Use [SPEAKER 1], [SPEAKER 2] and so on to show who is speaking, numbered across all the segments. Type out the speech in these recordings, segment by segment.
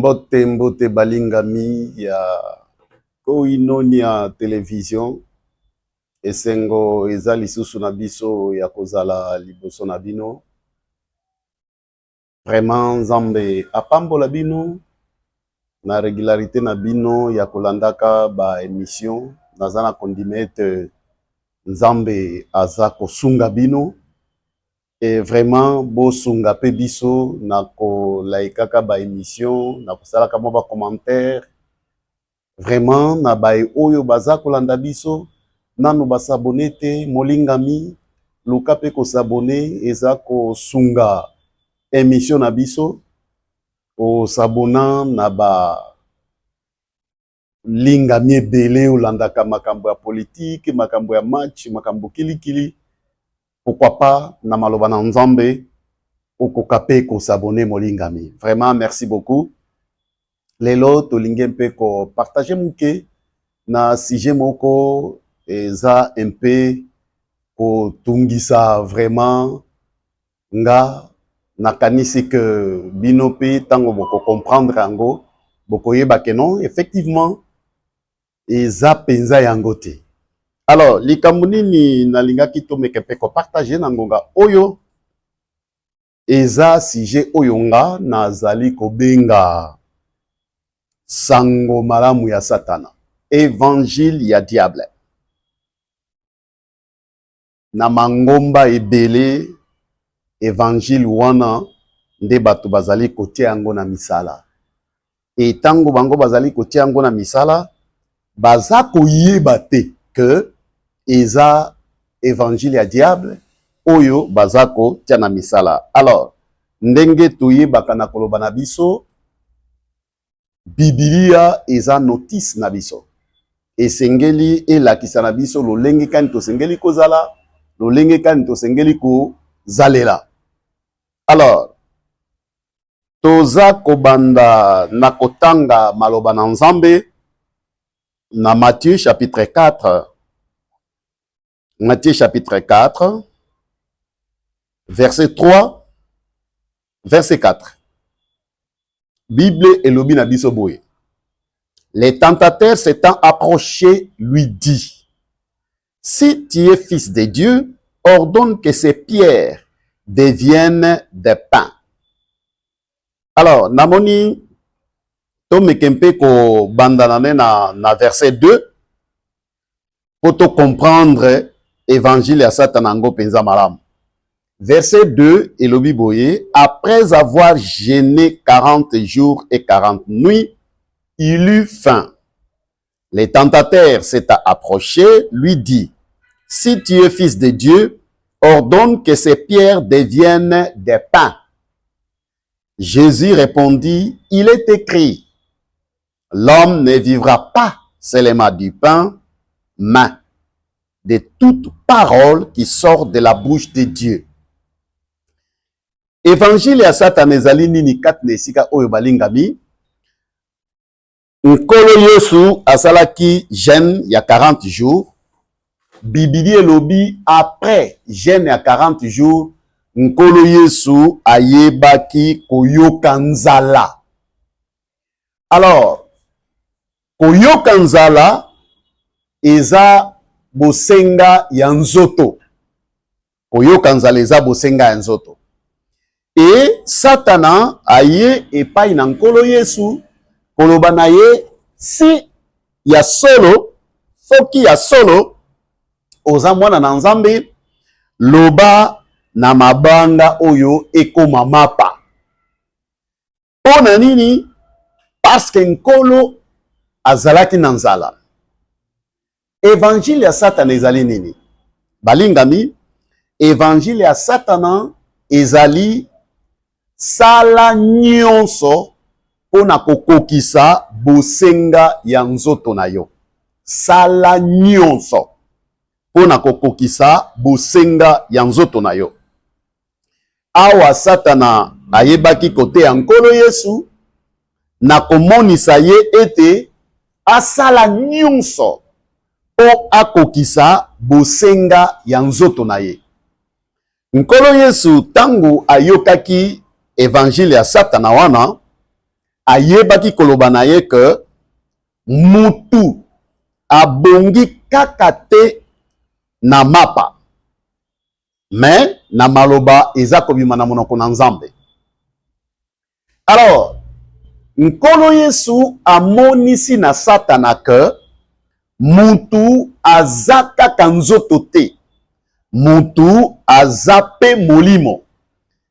[SPEAKER 1] Mbote mbote balingami ya Koinonia Television, esengo eza lisusu na biso ya kozala liboso na bino. Vraiment Nzambe apambola bino na regularite na bino ya kolandaka ba emission. Naza na kondima ete Nzambe aza kosunga bino et vraiment bosunga pe biso na kolaikaka ba emission, na kosalaka mwa ba commentaire. Vraiment na baye oyo baza kolanda biso nanu ba s'abonner te, molingami luka pe ko s'abonner, eza kosunga emission na biso. O s'abonnant na ba lingami ebele, olandaka makambo ya politique, makambo ya match, makambo kilikili, pourquoi pas na maloba na Nzambe okoka pe ko s'abonner molingami. Vraiment merci beaucoup. Lelo tolingi mpe ko partager muke na sujet moko eza un peu kotungisa vraiment nga. Nakanisi que bino pe tango boko comprendre yango bokoyeba que non, effectivement eza penza yango te. Alors likambo nini nalingaki tomeka mpe ko partager na ngonga oyo, eza sujet oyo nga nazali kobenga sango malamu ya Satana, evangile ya diable. Na mangomba ebele evangile wana nde bato bazali kotia yango na misala. E tango bango bazali kotia yango na misala, baza koyeba te que eza evangile ya diable oyo baza kotia na misala. Alors ndenge toyebaka na koloba na biso, Bibilia eza notice na biso. Esengeli elakisa na biso lolenge kani tosengeli kozala, lolenge kani tosengeli kozalela. Alors, toza kobanda na kotanga maloba na Nzambe na Matthieu chapitre 4. Matthieu chapitre 4, verset 3, verset 4. Bible elobi na biso boye. Les tentateurs s'étant approchés lui dit, si tu es fils de Dieu, ordonne que ces pierres deviennent des pains. Alors, namoni tomeke mpe kobanda na na verset 2 po to comprendre évangile ya Satana yango mpenza malamu. Verset 2 elobi boye, après avoir jeûné 40 jours et 40 nuits, il eut faim. Les tentateurs s'étant approchés, lui dit, si tu es fils de Dieu, ordonne que ces pierres deviennent des pains. Jésus répondit, il est écrit, l'homme ne vivra pas seulement du pain, mais de toute parole qui sort de la bouche de Dieu. Évangile ya Satana ezali nini kati na esika oyo balingami? Nkolo Yesu asalaki jeûne ya 40 jours. Biblia elobi après jeûne ya 40 jours, Nkolo Yesu ayebaki koyoka nzala. Alors, koyoka nzala eza bosenga ya nzoto. Koyoka nzala eza bosenga ya nzoto. E Satana aye epai na Nkolo Yesu koloba na ye, si ya solo, soki ya solo oza mwana na Nzambe, loba na mabanga oyo ekoma mapa. Mpo na nini? Parce que Nkolo azalaki na nzala. Evangile ya Satana ezali nini? Balingami, evangile ya Satana ezali sala nyonso mpo na kokokisa bosenga ya nzoto na yo. Sala nyonso mpo na kokokisa bosenga ya nzoto na yo. Awa Satana ayebaki koteya Nkolo Yesu na komonisa ye ete asala nyonso mpo akokisa bosenga ya nzoto na ye. Nkolo Yesu, ntango ayokaki evangile ya Satana wana, Ayebaki koloba na ye ke mutu abongi kaka te na mapa, mais na maloba eza kobima na monoko na Nzambe. Alors, Nkolo Yesu amonisi na Satana ke mutu aza kaka nzoto te, mutu aza pe molimo.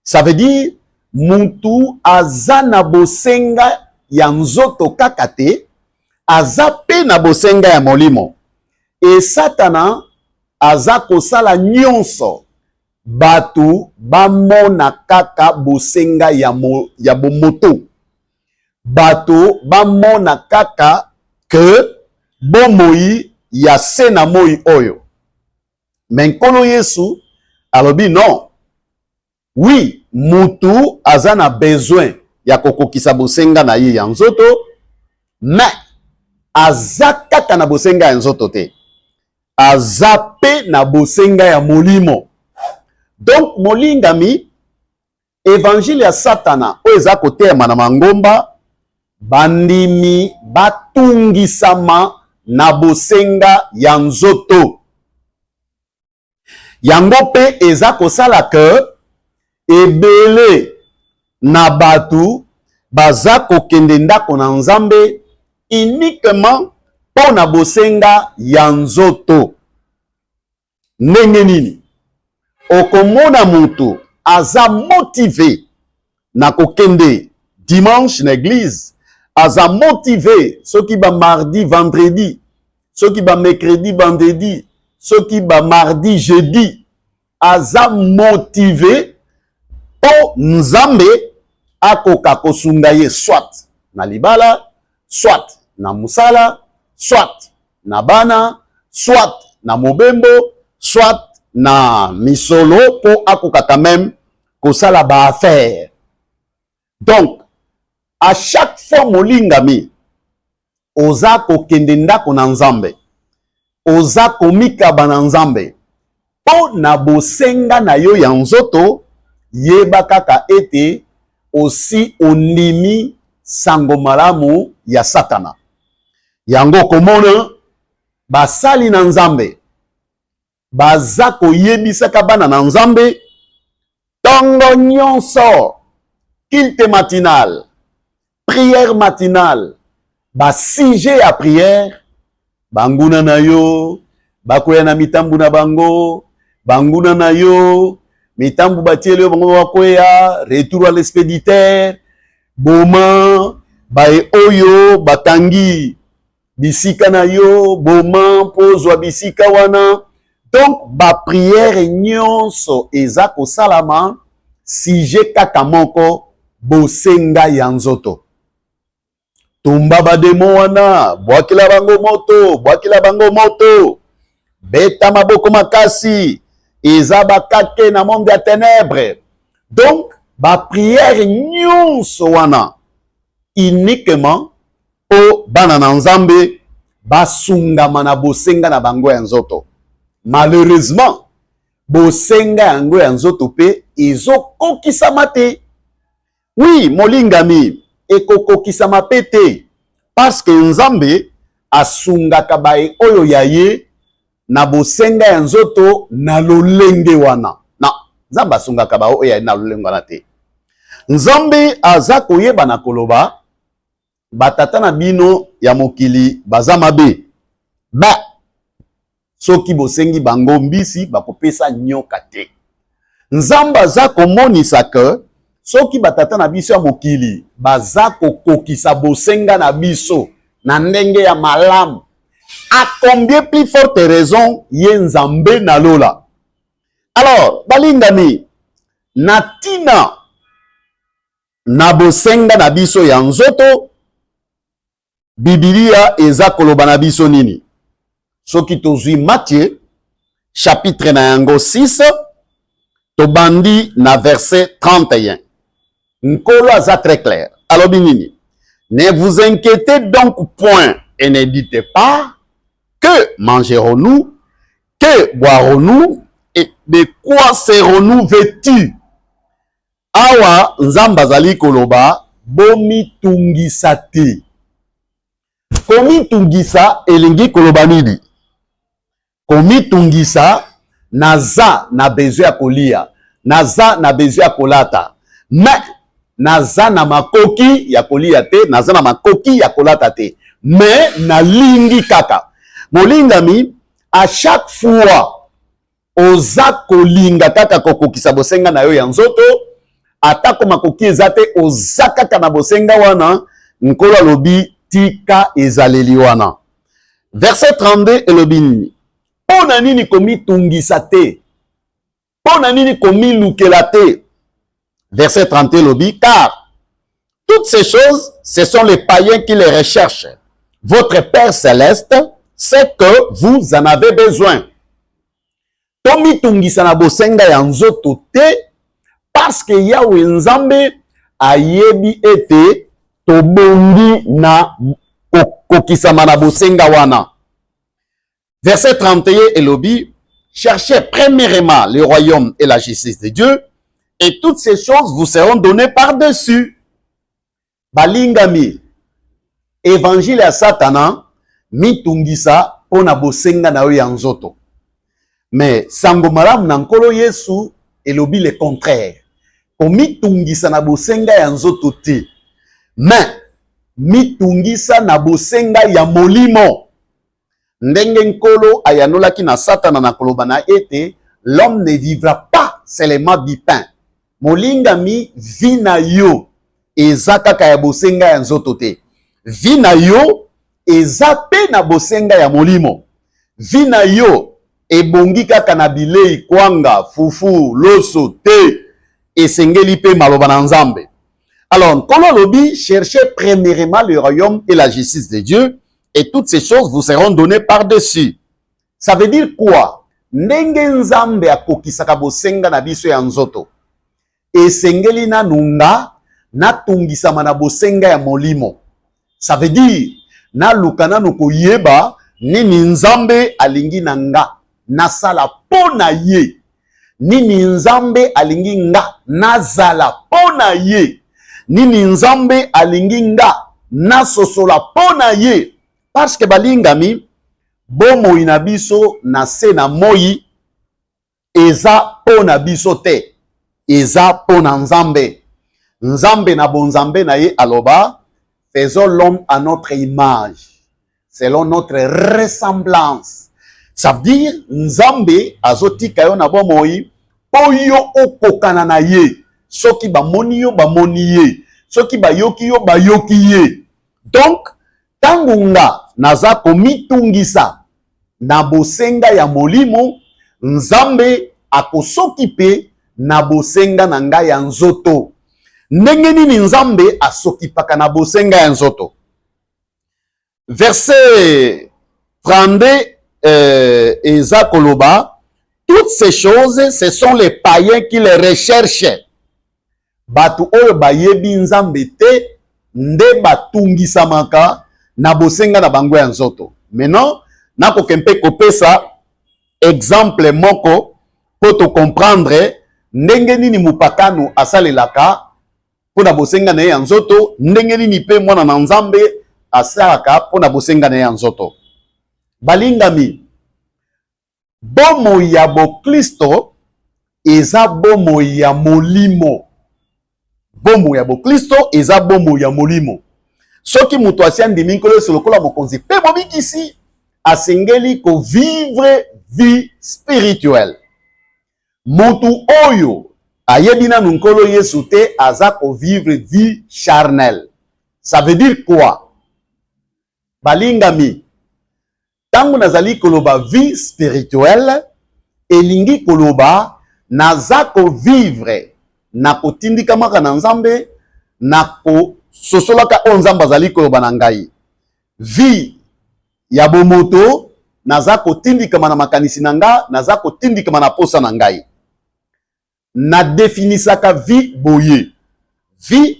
[SPEAKER 1] Ça veut dire mutu aza na bosenga ya nzoto kaka te, aza pe na bosenga ya molimo. E Satana aza kosala nyonso bato bamona kaka bosenga ya, mo, ya bomoto, bato bamona kaka ke bomoi ya se na moi oyo. Me Nkolo Yesu alobi non, oui, mutu aza na besoin ya kokokisa bosenga na ye ya nzoto, mais aza kaka na bosenga ya nzoto te, aza pe na bosenga ya molimo. Donc molingami, evangile ya Satana oyo eza koteyama na mangomba, bandimi batungisama na bosenga ya nzoto. Yango mpe eza kosala ke ebele na bato baza kokende ndako na Nzambe uniquement mpo na bosenga ya nzoto. Ndenge nini okomona moto aza motive na kokende dimanche na eglise, aza motive soki ba mardi vendredi, soki ba mercredi vendredi, soki ba mardi jeudi, aza motive mpo Nzambe akoka kosunga ye soit na libala, soit na mosala, soit na bana, soit na mobembo, soit na misolo, mpo akoka quand même kosala ba affaire. Donc à chaque fois molingami oza kokende ndako na Nzambe, oza komikaba na Nzambe mpo na bosenga na yo ya nzoto, yeba kaka ete osi ondimi sango malamu ya Satana. Yango komona basali na Nzambe baza koyebisaka bana na Nzambe ntongo nyonso, culte matinal, prière matinale, ba sujet ya prière, banguna na yo bakoya na mitambu na bango, banguna na yo mitambu batieli yo bango bakoya, retour à l'expéditeur, boma baye oyo bakangi bisika na yo, boma mpo ozwa bisika wana. Donc ba prière nyonso eza kosalama sujet kaka moko, bosenga ya nzoto. Tumba bademo wana, bwakela bango moto, bwakela bango moto, beta maboko makasi, eza bakake na monde ya ténèbres. Donc ba prière nyonso wana uniquement mpo bana na Nzambe basungama na bosenga na bango ya nzoto. Malheureusement bosenga yango ya nzoto mpe ezokokisama te. Oui, molingami, ekokokisama mpe te, parce que Nzambe asungaka baye oyo ya ye na bosenga ya nzoto na lolenge wana. Na Nzambe asungaka baye oyo ya ye na lolenge wana te. Nzambe aza koyeba na koloba batata na bino ya mokili baza mabe, ba soki bosengi bango mbisi bakopesa nyoka te. Nzambe aza komonisa ke soki batata na biso ya mokili baza kokokisa bosenga na biso na ndenge ya malamu, à combien plus forte raison ye Nzambe na lola. Alors balingami, na tina na bosenga na biso ya nzoto, Bibilia eza koloba na biso nini? Soki tozwi Matthieu chapitre na yango 6, tobandi na verset 31. Nkolo aza très clair. Alobi nini? Ne vous inquiétez donc point et ne dites pas que mangerons-nous, que boirons-nous et de quoi serons-nous vêtus? Awa Nzambe azali koloba, Bomitungisa te. Komitungisa elingi koloba nini? Komitungisa, naza na besoin ya kolia, naza na besoin ya kolata, mais naza na makoki ya kolia te, naza na makoki ya kolata te, mais nalingi kaka. Molingami, à chaque fois oza kolinga kaka kokokisa bosenga na yo ya nzoto, atako makoki eza te, oza kaka na bosenga wana. Nkolo alobi: tika ezaleli wana. Verset 32 elobi nini? Mpo na nini komitungisa te? Mpo na nini komilukela te? Verset 31 elobi: car toutes ces choses, ce sont les païens qui les recherchent. Votre Père céleste sait que vous en avez besoin. Tomitungisa na bosenga ya nzoto te, parce que Yawe Nzambe ayebi ete tobongi na kokokisama na bosenga wana. Verset 31 elobi: cherchez premièrement le royaume et la justice de Dieu, et toutes ces choses vous seront données par-dessus. Balingami, évangile ya Satana: mitungisa mpo na bosenga na yo ya nzoto. Mais sango malamu na Nkolo Yesu elobi le contraire: komitungisa na bosenga ya nzoto te, mais mitungisa na bosenga ya molimo. Ndenge Nkolo ayanolaki na Satana na koloba na ete l'homme ne vivra pas seulement du pain. Molingami, vie na yo eza kaka ya bosenga ya nzoto te. Vie na yo eza mpe na bosenga ya molimo. Vie na yo ebongi kaka na bilei, kwanga, fufu, loso te. Esengeli mpe maloba na Nzambe. Alors Nkolo alobi: cherchez premièrement le royaume et la justice de Dieu, et toutes ces choses vous seront données par-dessus. Ça veut dire quoi? Ndenge Nzambe akokisaka bosenga na biso ya nzoto, esengeli nanu nga natungisama na bosenga ya molimo. Ça veut dire naluka nanu koyeba nini Nzambe alingi na nga nasala mpo na ye, nini Nzambe alingi nga nazala mpo na ye, nini Nzambe alingi nga nasosola mpo na ye. Parce que, balingami, bomoi na biso na se na moi eza mpo na biso te, eza mpo na Nzambe. Nzambe na bonzambe na ye aloba: faisons l'homme à notre image, selon notre ressemblance. Ça veut dire Nzambe azotika yo na bomoi mpo yo okokana na ye. Soki bamoni yo, bamoni ye. Soki bayoki yo, bayoki ye. Donc ntango nga naza komitungisa na bosenga ya molimo, Nzambe akosoki mpe na bosenga na ngai ya nzoto. Ndenge nini Nzambe asokipaka na bosenga ya nzoto? Verset 32 eza koloba: toutes ces choses, ce sont les païens qui les recherchent. Bato oyo bayebi Nzambe te nde batungisamaka na bosenga na bango ya nzoto. Maintenant nakoki mpe kopesa exemple moko mpo tocomprendre ndenge nini mopakano asalelaka mpo na bosenga na ye ya nzoto, ndenge nini mpe mwana na Nzambe asalaka mpo na bosenga na ye ya nzoto. Balingami, bomoi ya boklisto eza bomoi ya molimo. Bomoi ya boklisto eza bomoi ya molimo. Soki moto asi andimi Nkolo Yesu lokola mokonzi mpe mobikisi, asengeli kovivre vie spirituelle. Motu oyo ayebi nanu Nkolo Yesu te aza kovivre vie charnelle. Ça veut dire quoi, balingami? Ntango nazali koloba vie spirituelle, elingi koloba naza kovivre na kotindikamaka na Nzambe, na kososolaka oyo Nzambe azali koloba na ngai. Vie ya bomoto, naza kotindikama na makanisi na nga, naza kotindikama na posa na ngai. Nadefinisaka vie boye: vie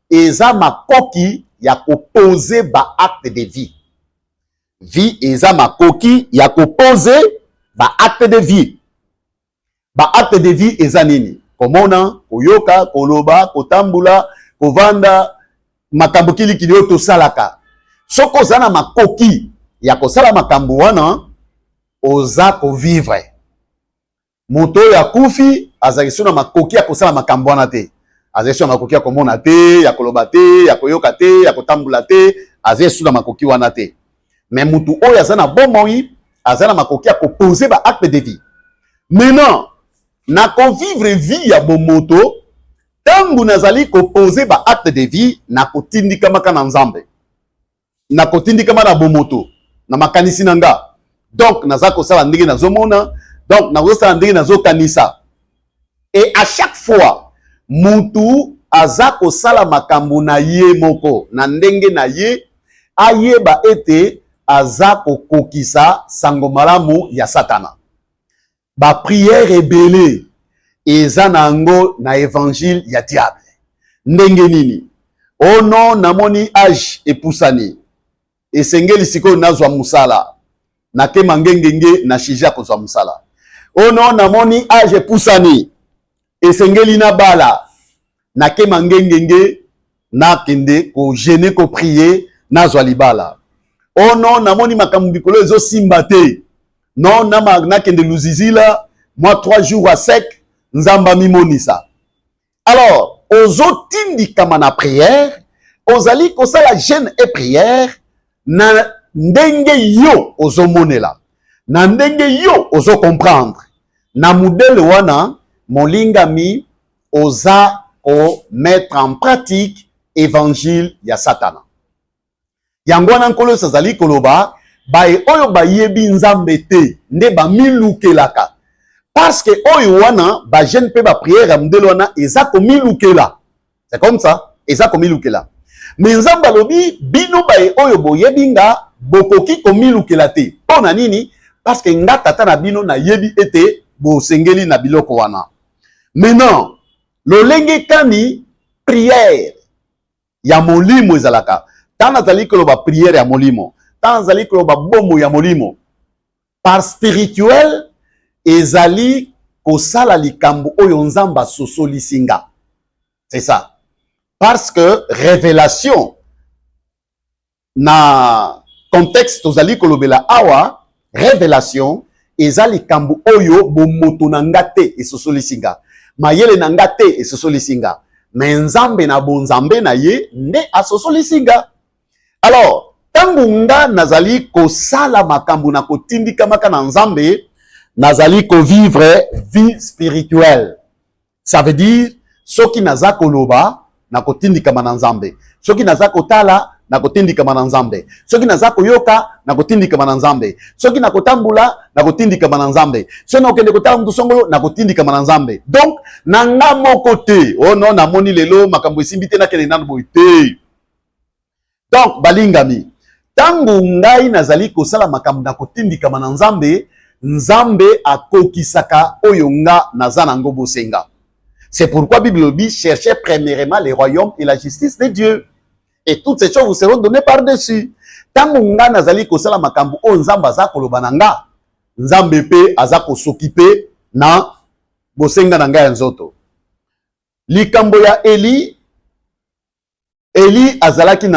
[SPEAKER 1] eza makoki ya koposer baacte de vie. Vie eza makoki ya koposer baacte de vie. Baacte de vie eza nini? Komona, koyoka, koloba, kotambola, kovanda. Makambo kilikili oyo tosalaka, soki oza na makoki ya kosala makambo wana, oza kovivre. Moto oyo akufi azalaki so na makoki ya kosala makambo wana te, azali so na makoki ya komona te, ya koloba te, ya koyoka te, ya kotambola te, azali so na makoki wana te. Mais motu oyo aza na bomoi aza na makoki ya kopose ba acte de vie. Maintenant, na kovivre vie ya bomoto, ntango nazali kopose ba acte de vie, nakotindikamaka na Nzambe, nakotindikama na bomoto na makanisi na nga. Donc naza kosala ndenge nazomona, donc nazosala ndenge nazokanisa. Et à chaque fois mutu aza kosala makambo na ye moko na ndenge na ye, ayeba ete aza kokokisa sango malamu ya Satana. Baprière ebele eza na yango na évangile ya diable. Ndenge nini? Oh non, namoni âge epusani, esengeli sikoyo nazwa mosala, nakema ngengenge na shije ya kozwa mosala. Oh non, namoni âge epusani, esengeli nabala, nakema ngengenge, nakende kojeûner, koprier, nazwa libala. Oh non, namoni makambo likolo ezosimba te, non, nakende luzizila mwa 3 jours à sec, Nzambe amimonisa. Alors ozotindikama na prière, ozali kosala jeûne et prière na ndenge yo ozomonela, na ndenge yo ozocomprendre. Na modèle wana, molingami, oza komettre en pratique évangile ya Satana. Yango wana Nkolo Yesu azali koloba: baye oyo bayebi Nzambe te nde bamilukelaka, parce que oyo wana bajeûne mpe baprière ya modèle wana eza komilukela. C'est comme ça, eza komilukela. Mais Nzambe alobi: bino baye oyo boyebi nga, bokoki komilukela te. Mpo na nini? Parce que nga tata na bino nayebi ete bosengeli na biloko wana. Maintenant, lolenge kani prière ya molimo ezalaka? Ntango nazali koloba prière ya molimo, ntango nazali koloba bomo ya molimo, par spirituel ezali kosala likambo oyo Nzambe asosolisi nga. C'est ça, parce que révélation, na contexte tozali kolobela awa, révélation eza likambo oyo bomoto na nga te esosolisi nga, mayele na nga te esosolisi nga, mais Nzambe na bonzambe na ye nde asosolisi nga. Alors ntango nga nazali kosala makambo na kotindikamaka na Nzambe, nazali kovivre vie spirituelle. Ça veut dire, soki naza koloba, nakotindikama na Nzambe; soki naza kotala, nakotindikama na Nzambe; soki naza koyoka, nakotindikama na Nzambe; soki nakotambola, nakotindikama na Nzambe; soki nakokende kotala motu songolo, nakotindikama na Nzambe. Donc na nga moko te. Oh non, namoni lelo makambo esimbi te, nakende nanu boye te. Donc balingami, ntango ngai nazali kosala makambo na kotindikama na Nzambe, Nzambe akokisaka oyo nga naza nango bosenga. C'est pourquoi Bible elobi: cherchez premièrement le royaume et la justice de Dieu, et toutes ces choses vous seront données par-dessus. Ntango nga nazali kosala makambo oyo Nzambe aza koloba na nga, Nzambe mpe aza kos'occuper na bosenga na ngai ya nzoto. Likambo ya Eli. Eli azalaki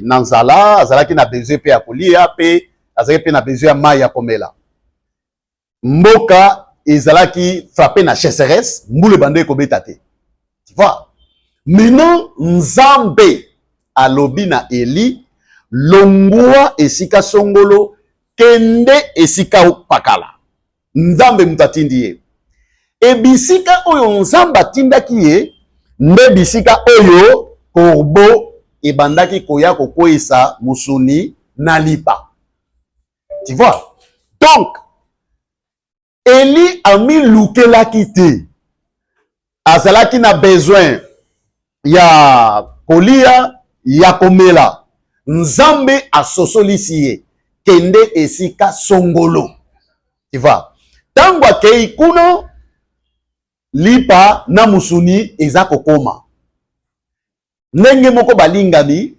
[SPEAKER 1] na nzala, azalaki na besoin mpe ya kolia, mpe azalaki mpe na besoin ya mai ya komela. Mboka ezalaki frappé na sécheresse, mbula ebanda ekobeta te, tu vois. Maintenant Nzambe alobi na Eli: longwa esika songolo, kende esika pakala. Nzambe moto atindi ye. E bisika oyo Nzambe atindaki ye nde bisika oyo corbeau ebandaki koya kokweyisa mosuni na lipa, tu vois. Donc Eli amilukelaki te, azalaki na besoin ya kolia, ya komela. Nzambe asosolisi ye: kende esika songolo, tu vois. Ntango akei kuna, lipa na musuni eza kokoma. Ndenge moko, balingami,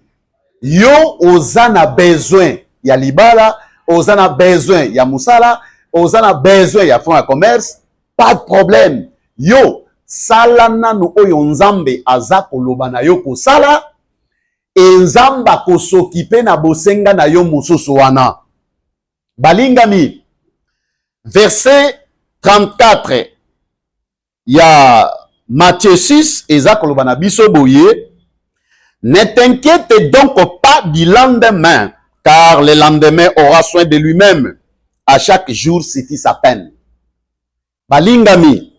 [SPEAKER 1] yo oza na besoin ya libala, oza na besoin ya mosala, oza na besoin ya fonds ya commerce, pas de problème. Yo sala nanu oyo Nzambe aza koloba na yo kosala. E Nzambe akosokipe na bosenga na yo mosusu wana. Balingami, verset 34 ya Matthieu 6 eza koloba na biso boye: ne t'inquiète donc pas du lendemain, car le lendemain aura soin de lui-même. À chaque jour suffit sa peine. Balingami,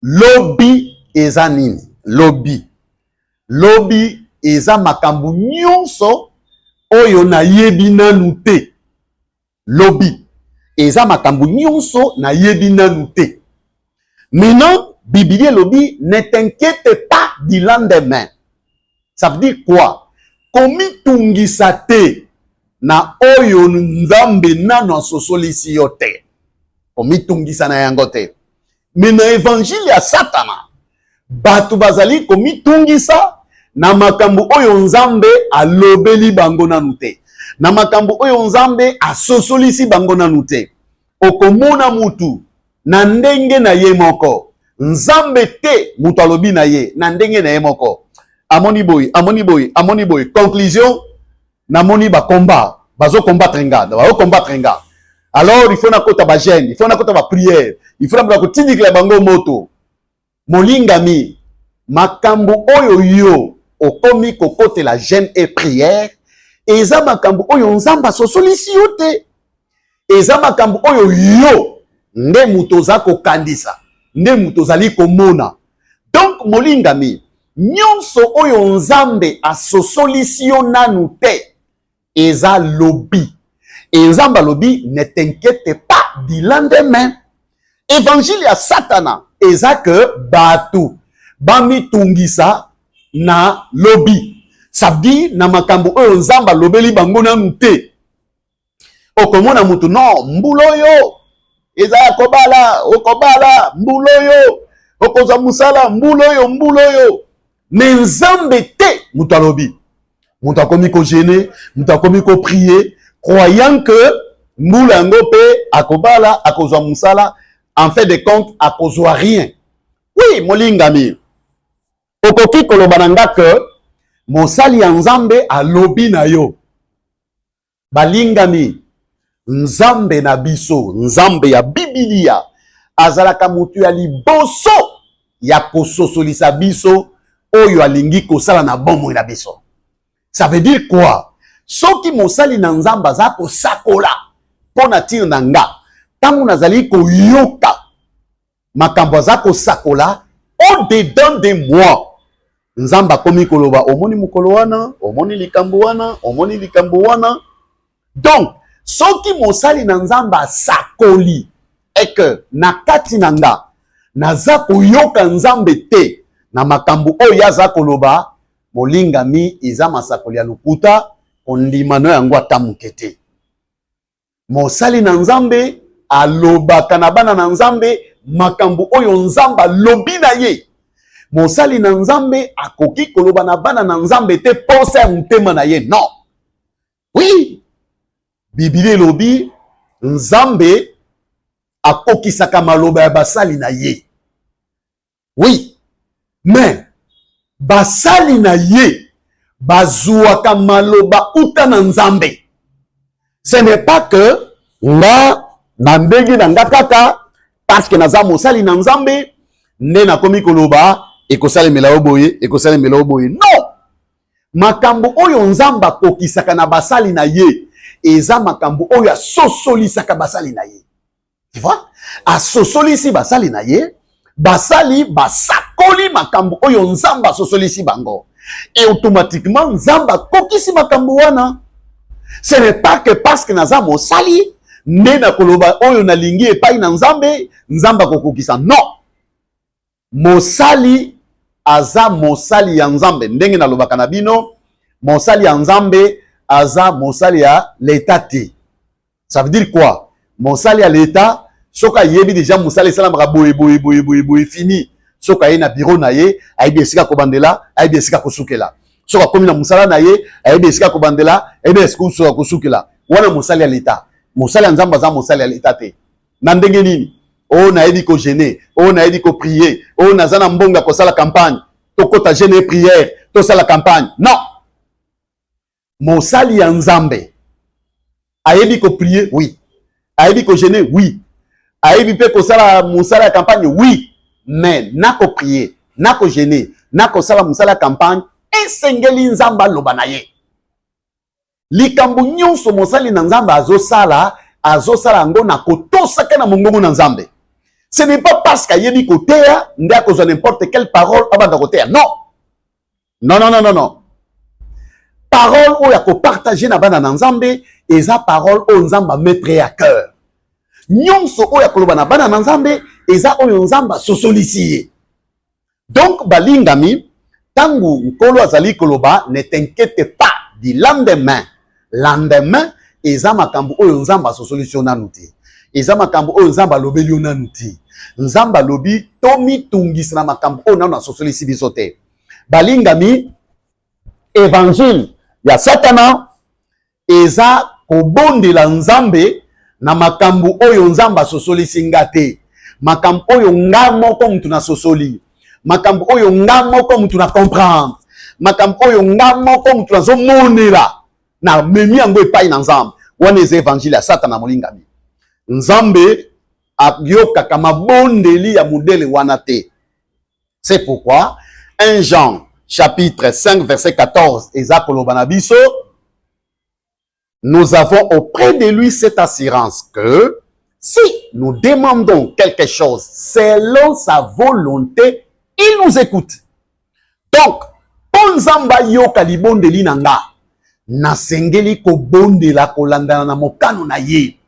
[SPEAKER 1] lobi eza nini? Lobi, lobi eza makambo nyonso oyo nayebi nanu te. Lobi eza makambo nyonso nayebi nanu te. Maintenant, Biblia elobi: ne t'inquiète pas du lendemain. Ça veut dire quoi? Komitungisa te na oyo Nzambe nano asosolisi yo te, komitungisa na yango te. Me na évangile ya Satana, bato bazali komitungisa na makambo oyo Nzambe alobeli bango nanu te, na makambo oyo Nzambe asosolisi bango nanu te. Okomona mutu na ndenge na ye moko, Nzambe te moto alobi na ye, na ndenge na ye moko amoni boye, amoni boye, amoni boye. Conclusion: namoni bakomba, bazokombattre nga, bazokombattre nga, alors il faut nakota bajeûne, il faut nakota baprière, il faut nabona kotindikela bango moto. Molingami, makambo oyo yo okomi kokotela jeûne et prière eza makambo oyo Nzambe asosolisi yo te. Eza makambo oyo yo nde moto oza kokandisa, nde moto ozali komona. Donc molingami, nyonso oyo Nzambe asosolisi yo nanu te eza lobi. E Nzambe alobi: ne t'inquiète pas du lendemain. Évangile ya Satana eza ke bato bamitungisa na lobi, ça veut dire na makambo oyo Nzambe alobeli bango nanu te. Okomona mutu: non, mbula oyo eza ya kobala, okobala mbula oyo, okozwa mosala mbula oyo, mbula oyo. Me Nzambe te moto alobi. Moto akomi kojeûner, moto akomi koprier, croyant que mbula yango mpe akobala, akozwa mosala. En fait de compte, akozwa rien. Oui, molingami, okoki koloba na nga ke mosali ya Nzambe alobi na yo. Balingami, Nzambe na biso, Nzambe ya Bibilia, azalaka moto ya liboso ya kososolisa biso oyo alingi kosala na bomoi na biso. Ça veut dire quoi? Soki mosali na Nzambe aza kosakola mpo na ntina na nga, ntango nazali koyoka makambo aza kosakola, au dedans de moi Nzambe akomi koloba: omoni mokolo wana, omoni likambo wana, omoni likambo wana. Donc soki mosali na Nzambe asakoli eke na kati na nga naza koyoka Nzambe te na makambo oyo aza koloba, molingami, eza masakoli ya lokuta, kondima no yango ata moke te. Mosali na Nzambe alobaka na bana na Nzambe makambo oyo Nzambe alobi na ye. Mosali na Nzambe akoki koloba na bana na Nzambe te posa ya motema na ye, non. Oui, Biblia elobi Nzambe akokisaka maloba ya basali na ye. Oui, mais basali na ye bazwaka maloba uta na Nzambe. Ce n'est pas que nga na ndenge na nga kaka, parce que naza mosali na Nzambe nde nakomi koloba ekosalemela yo boye, ekosalemela yo boye. Non, makambo oyo Nzambe akokisaka na basali na ye eza makambo oyo asosolisaka basali na ye. Tu vois, asosolisi basali na ye, basali basakoli makambo oyo Nzambe asosolisi bango et automatiquement Nzambe akokisi makambo wana. Ce n'est pas que parce que naza mosali nde nakoloba oyo nalingi epai na Nzambe, Nzambe akokokisa. Non, mosali aza mosali ya Nzambe. Ndenge nalobaka na bino, mosali ya Nzambe aza mosali ya leta te. Ça veut dire quoi? Mosali ya leta, soki ayebi déjà mosala esalamaka boye boye boye boye boye, fini. Soki aye na biro na ye, ayebi esika kobandela, ayebi esika kosukela. Soki akomi na mosala na ye, ayebi esika kobandela, ayebi esika kosukela. Wana mosali ya leta. Mosali ya Nzambe aza mosali ya leta te. Na ndenge nini? Oyo nayebi kojeûner, oyo nayebi koprier, oyo naza na mbongo ya kosala campagne, tokɔta jeûne et prière, Tosala campagne. Non, mosali ya Nzambe ayebi koprier, oui, ayebi kojeûner, oui, ayebi mpe kosala mosala ya campagne, oui, mais na koprier, na kojeûner, na kosala mosala ya campagne, esengeli Nzambe aloba na ye. Likambo nyonso mosali na Nzambe azosala, azosala yango na kotosaka na mongongo na Nzambe. Ce n'est pas parce qu'ayebi koteya nde akozwa n'importe quelle parole, abanda koteya. Non, non, non, non, non, non. Parole oyo akopartager na bana na Nzambe eza parole oyo Nzambe amettre à cœur. Nyonso oyo akoloba na bana na Nzambe eza oyo Nzambe asosolisi ye. Donc balingami, ntango Nkolo azali koloba « Ne t'inquiète pas du lendemain », lendemain eza makambo oyo Nzambe asosolisi yo nanu te, eza makambo oyo Nzambe alobeli yo nanu te. Nzambe alobi tomitungisa na makambo oyo nanu asosolisi biso te. Balingami, évangile ya Satana eza kobondela Nzambe na makambo oyo Nzambe asosolisi nga te, makambo oyo nga moko mutu nasosoli, makambo oyo nga moko mutu na comprendre, makambo oyo nga moko mutu nazomonela, namemi yango epai na Nzambe. Wana eza évangile ya Satana. Molingami, Nzambe ayokaka mabondeli ya modèle wana te. C'est pourquoi 1 Jean chapitre 5 verset 14 eza koloba na biso: Nous avons auprès de lui cette assurance que si nous demandons quelque chose selon sa volonté, il nous écoute. Donc mpo Nzambe ayoka libondeli na nga, nasengeli kobondela kolandana na mokano na ye.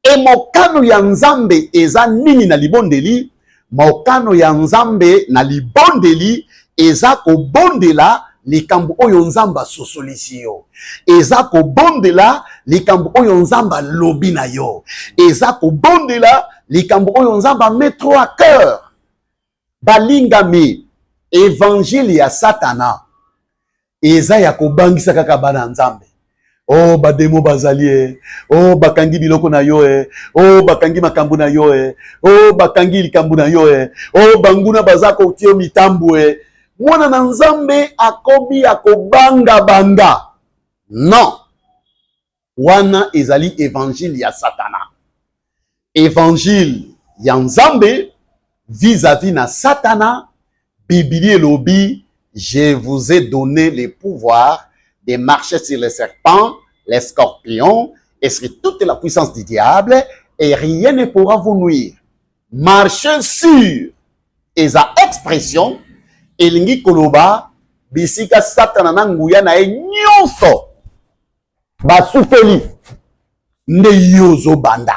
[SPEAKER 1] E mokano ya Nzambe eza nini na libondeli? Mokano ya Nzambe na libondeli eza kobondela likambo oyo Nzambe asosolisi yo, eza kobondela likambo oyo Nzambe alobi na yo, eza kobondela likambo oyo Nzambe amettre à cœur. Balingami, évangile ya Satana eza ya kobangisa kaka bana ya Nzambe. O oh, badémons bazali e, o oh, bakangi biloko na yo e, o oh, bakangi makambo na yo e, o oh, bakangi likambo na yo e, o oh, banguna baza kotia yo mitambu e. Mwana na Nzambe akomi ya kobangabanga. Non, wana ezali évangile ya Satana. Évangile ya Nzambe vis-à-vis na Satana, Biblia elobi: Je vous ai donné le pouvoir de marcher sur les serpents, les scorpions et sur toute la puissance du diable, et rien ne pourra vous nuire. Marcher sur eza expression elingi koloba bisika Satana na nguya na ye nyonso basufeli nde yo ozobanda.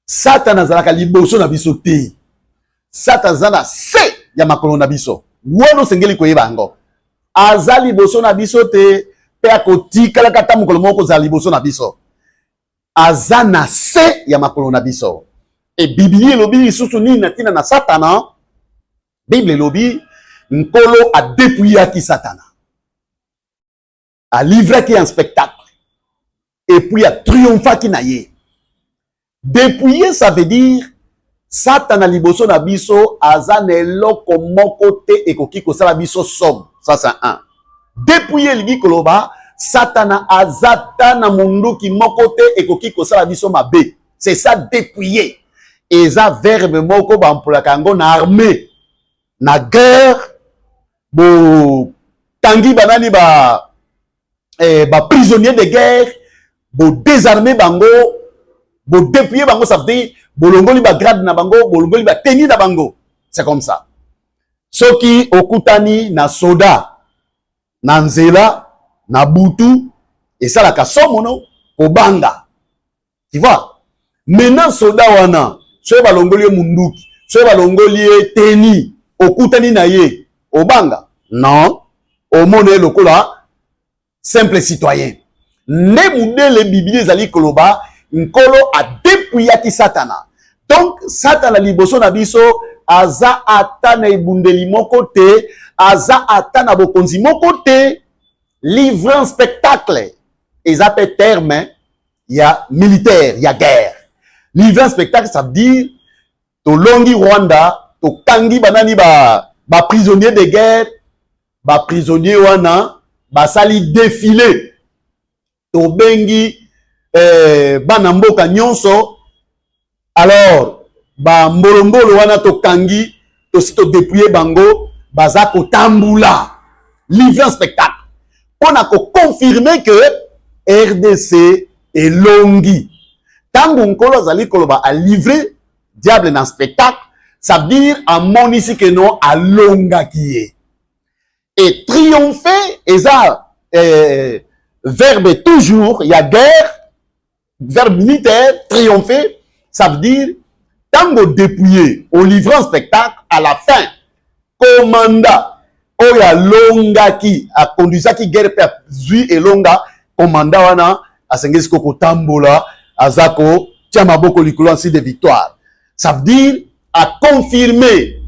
[SPEAKER 1] Satana azalaka liboso na biso te, Satana aza na se ya makolo na biso. Wana osengeli koyeba yango. Aza liboso na biso te, mpe akotikalaka ata mokolo moko kozala liboso na biso. Aza na se ya makolo na biso. E Biblia elobi lisusu nini na ntina na Satana? Bible elobi Nkolo adépouillaki Satana, alivraki un spectacle et puis atriomphaki na ye. Dépouiller, ça veut dire Satana liboso na biso aza na eloko moko te ekoki kosala biso somme. Ça, c'est un dépouiller. Elingi koloba Satana aza ta na munduki moko te ekoki kosala biso mabe. C'est ça, dépouiller. Eza verbe moko baemployaka yango na armée, na guerre. Botangi banani ba prisonnier de guerre, bodésarme bango, bodépouille bango, ça veut dire bolongoli bagrade na bango, bolongoli batenue na bango. C'est comme ça. Soki okutani na soda na nzela na butu, esalaka somono, kobanga, tu vois. Maintenant soda wana, soki balongoli ye munduki, soki balongoli ye tenue, okutani na ye, obanga? Non, omona ye lokola simple citoyen. Nde modèle Biblia ezali koloba, Nkolo adépouillaki Satana. Donc Satana liboso na biso aza ata na ebundeli moko te, aza ata na bokonzi moko te. Livre un spectacle eza mpe terme ya militaire, ya guerre. Livre un spectacle, ça veut dire tolongi Rwanda, tokangi banani, ba prisonnier de guerre. Baprisonnier wana basali défilé, tobengi bana mboka nyonso. Alors bambolombolo wana tokangi, tosi todépouiller bango, baza kotambula, livre un spectacle mpona koconfirmer que RDC elongi. Ntango Nkolo azali koloba alivrer diable na spectacle, ça veut dire amonisi ke no alongaki ye. Et triompher eza verbe toujours ya guerre, verbe militaire. Triompher, ça veut dire ntango dépouillé, olivrer un spectacle, à la fin commandant oyo alongaki, akondusaki guerre mpe azwi elonga, commandant wana asengeli sikoyo kotambola, aza kotia maboko likolo en signe de victoire. Ça veut dire aconfirmer.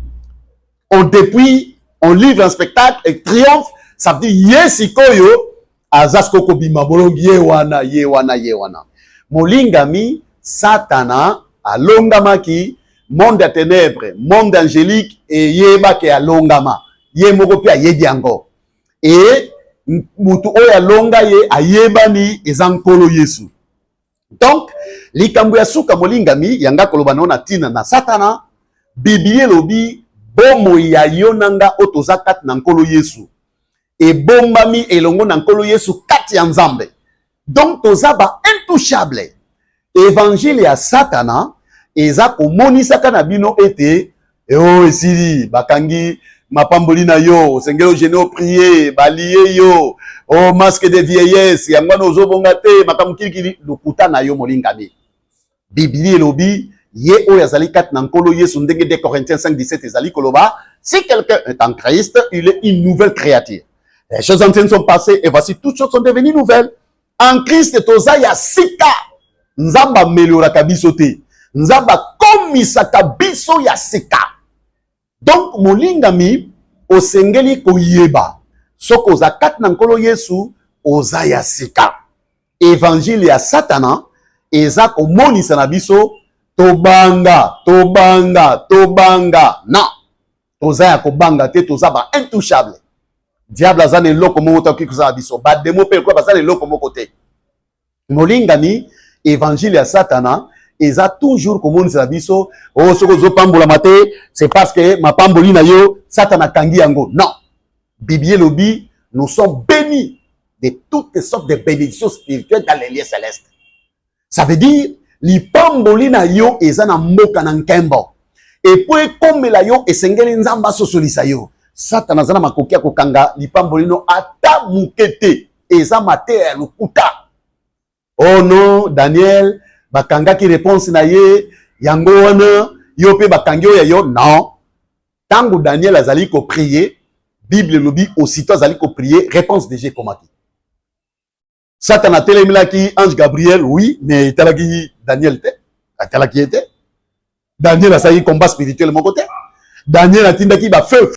[SPEAKER 1] On dépouille, on livre un spectacle et triomphe, ça veut dire ye sikoyo aza sikoyo kobima bolongi. Ye wana, ye wana, ye wana. Molingami, Satana alongamaki. Monde ya ténèbre, monde angélique eyebaki alongama, ye moko mpe ayebi yango. E mutu oyo alonga ye ayebani, eza Nkolo Yesu. Donc likambo ya suka, molingami, yanga koloba nao na ntina na Satana, Biblia elobi bomoi ya yo na nga oyo toza kati na Nkolo Yesu ebombami elongo na Nkolo Yesu kati ya Nzambe. Donc toza ba intouchable. Évangile ya Satana eza komonisaka na bino ete o esili, bakangi mapamboli na yo, osengeli ojeûner, oprier, balie yo o masque de vieillesse, yango wana ozobonga te, makambo kilikili. Lokuta na yo, molingami. Biblia elobi ye oyo azali kati na Nkolo Yesu, ndenge 2 Corinthiens 5 17 ezali koloba: si quelqu'un est en Christ, il est une nouvelle créature, les choses anciennes sont passées et voici, toutes choses sont devenues nouvelles. En Christ toza ya sika. Nzambe amelioraka biso te, Nzambe akomisaka biso ya sika. Donc molingami, osengeli koyeba soki oza kati na Nkolo Yesu, oza ya sika. Évangile ya Satana eza komonisa na biso tobanga, tobanga, tobanga. Non, toza ya kobanga te, toza ba intouchable. Diable aza na eloko moko te akoki kozala biso, badémon mpe lokola baza na eloko moko te. Molingami, évangile ya Satana eza toujours komonisela biso o soki ozopambolama te, c'est parce que mapamboli na yo Satana akangi yango. Non, Biblia elobi nous sommes bénis de toutes sortes de bénédictions spirituelles dans les lieux célestes. Ça veut dire lipamboli na yo eza na mboka na nkembo. Epo ekomela yo, esengeli Nzambe asosolisa yo. Satana aza na makoki ya kokanga lipamboli no ata moke te. Eza mateya ya lokuta. Oh non, Daniel bakangaki réponse na ye, yango wana yo mpe bakangi oyo ya yo. Non, ntango Daniel azali koprier, Bible elobi aussitôt azali koprier, réponse déjà ekomaki. Satana atelemelaki ange Gabriel, oui, mais etalaki Daniel te, atalaki ye te. Daniel asalaki combat spirituel moko te. Daniel atindaki bafeu.